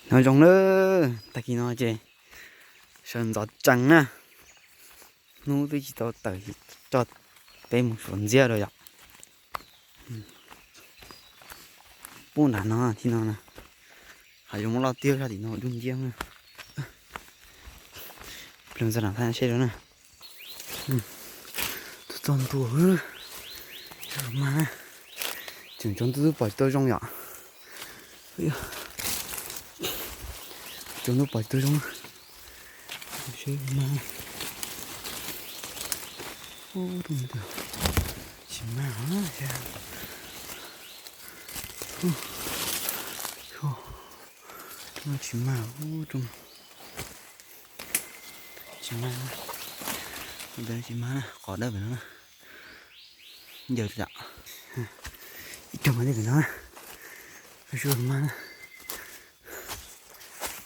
Nyob zoo na, tag kis no ces sawv ntxov tsees na, hnub twb tsis tau tawm, coj peb mus suav ntxiab rau yom. Pub nram no, tim no na, hav zoov muaj loj tiag, zaj tim no dub nciab na. Pliag ntxog nram thaj seb rau na. Tus txog ntua, mas tseem tsaus ntuj twb pom tsis tau zoo yom. Tsaus ntuj pom tsis tau zoo. Seb mas, ub, tsis mag, tsis mag, ub, tsis mag, tsis mag na, qhov dawb pem no na. Ncaws, ib tug mas dawb pem no na, mag na.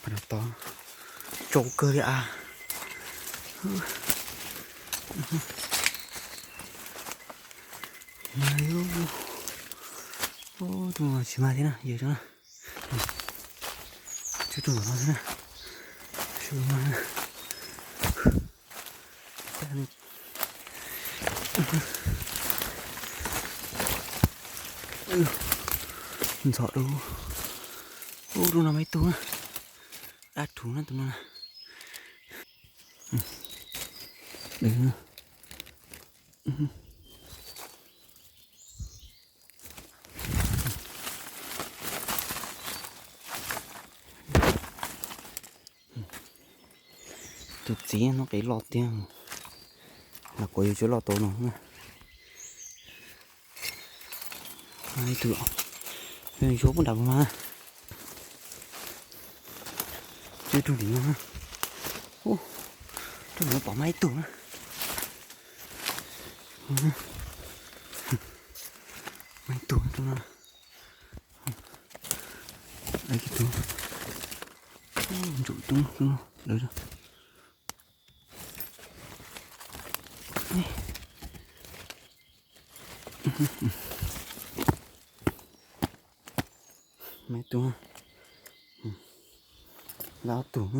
Pas tod tsau kawg li as. Mag li, ub, tsis mag thiab na, yawg tso na. Tsuj rau ntawm no thiab na. Mag na. Ntxhov dua. Ub, rau no mas ib tug na. Dab rhuv na tus no na. Tus txiv no qis loj tiag, los kuv yuav tsis loj tau no na. Ib tug, yuav pub nram mas. Ib tug tim no, ub, tus no pom mas ib tug na. Mas ib tug tus no. Ib tug, ntsaum coob tus no lawm. Mas ib tug, lawm ob tug.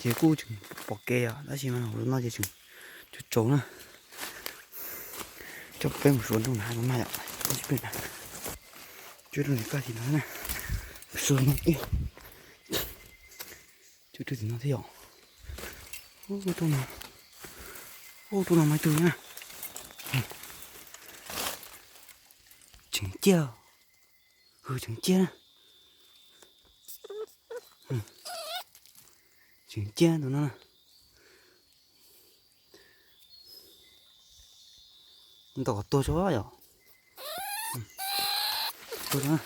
Ces kuj tseem pom kev os, tab sis mas hauv no ces tseem tsaus tsaus na. Coj peb mus suav nroog nrad no mas yom, ib pliag na. Coj rau tim kaj tim no na. Suav no, coj rau tim no thiab yom. Ub, rau no, ub, rau no mas ib tug na. Tseem ciaj, tseem ciaj na. Tseem ciaj tus no na. Ntaus kom tuag tso yom. Tuag tso.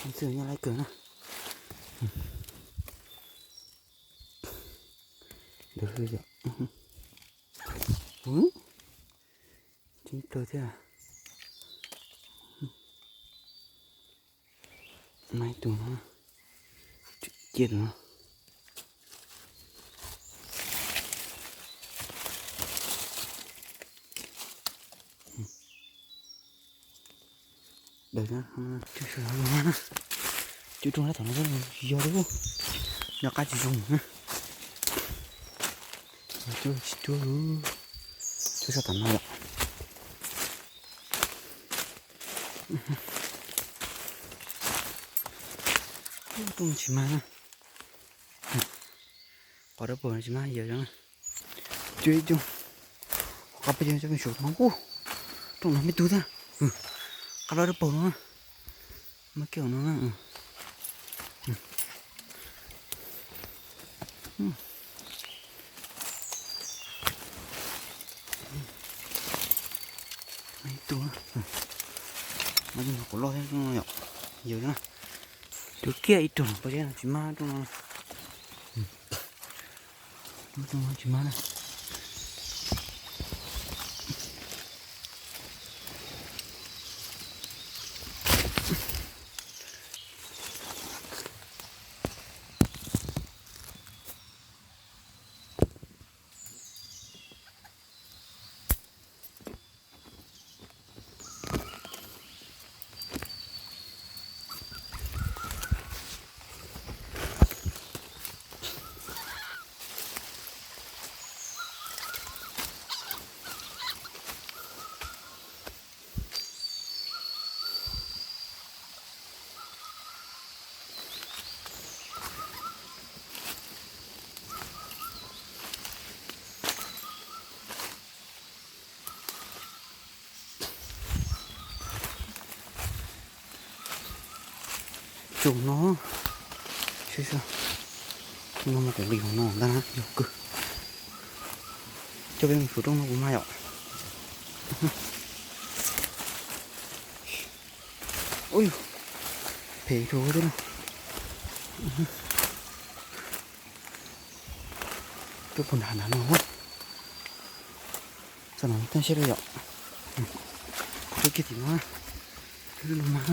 Ntxwg nyob laiv kawg na. Ntawd yom. Ceeb plaws thiab. Mas ib tug no, cia tus no. Daws na, coj sawv los mas na. Coj rooj sab tom no yog li, nyob qab tsis zoo na. Coj tsis cuag, coj sab tom no yom. Rooj tsis mag na. Qhov dawb paug no tsis mag yawg zoo na. Cuab ib rooj, qab peb cov coj peb suav no, rooj no me tug thiab. Qab dawb paug no na, mas kiag no na. Ib tug, mas kuv loj thiab yom, yawg na. Cuab kiag ib rooj no, pom seb no tsis mag rooj no. Tsis mag na. Tus no, no mas kuv nqis hauv no ntag na, yog kawg. Coj peb mus xyuas rooj no puas mag yom. Ui, phem dhau thiab na. Tuaj puag nram nram no, txog no tag siab lawm yom. Tuaj kiag tim no, lub no mag.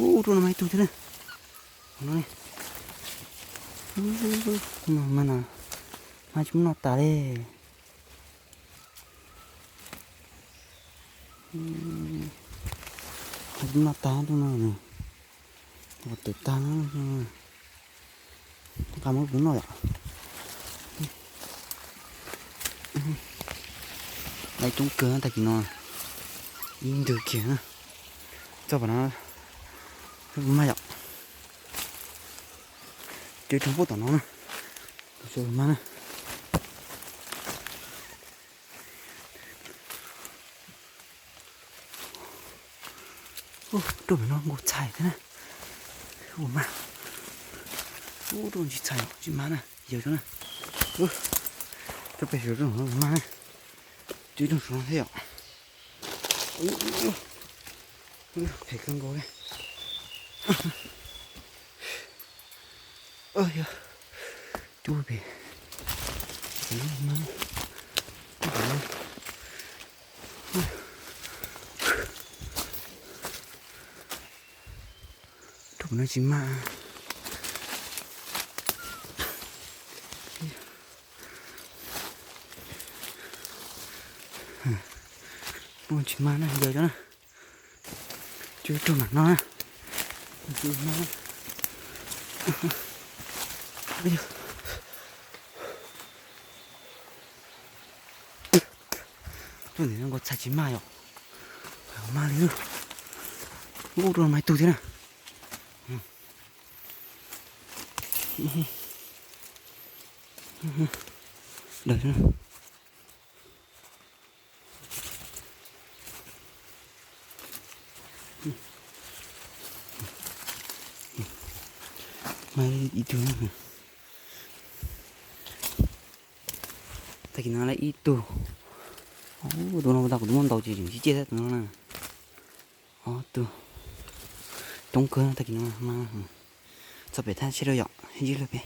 Ub, rooj no mag ib tug thiab na. No ne, no mag no, mag tsis muaj noj tas li. Mag tsis muaj noj tas tus no, ua tawm tag. Nqa muab kuv noj yom. Laiv coob kawg tag kis no, ib ntwg kiag na. Txog pam no mag yom. Cov rooj puag tom no na, tus xyov mag na. Rooj no nkaus txhais thiab na. Ua mag. Ub, rooj tsis txhais tsis mag na, yawg tso na. Coj peb xyuas rooj no mag na. Twb rooj saum no thiab yom. Phem kawg nkaus li. Yog cub pem. Rooj no tsis mag. Rooj tsis mag na, yawg cov na. Cub rooj nram no na. Rooj ntawm no nkaus txhais tsis mag yom. Mag li. Ub, rooj no mag ib tug thiab na. Daws. Mag ib tug. Tag kis no lawm ib tug. Tus no tas kuv twb muab ntaus ces tseem tsis ciaj thiab tus no na. Ob tug. Coob kawg tag kis no. Txog pem thaj tshiab rau yom, ntsib luag pem.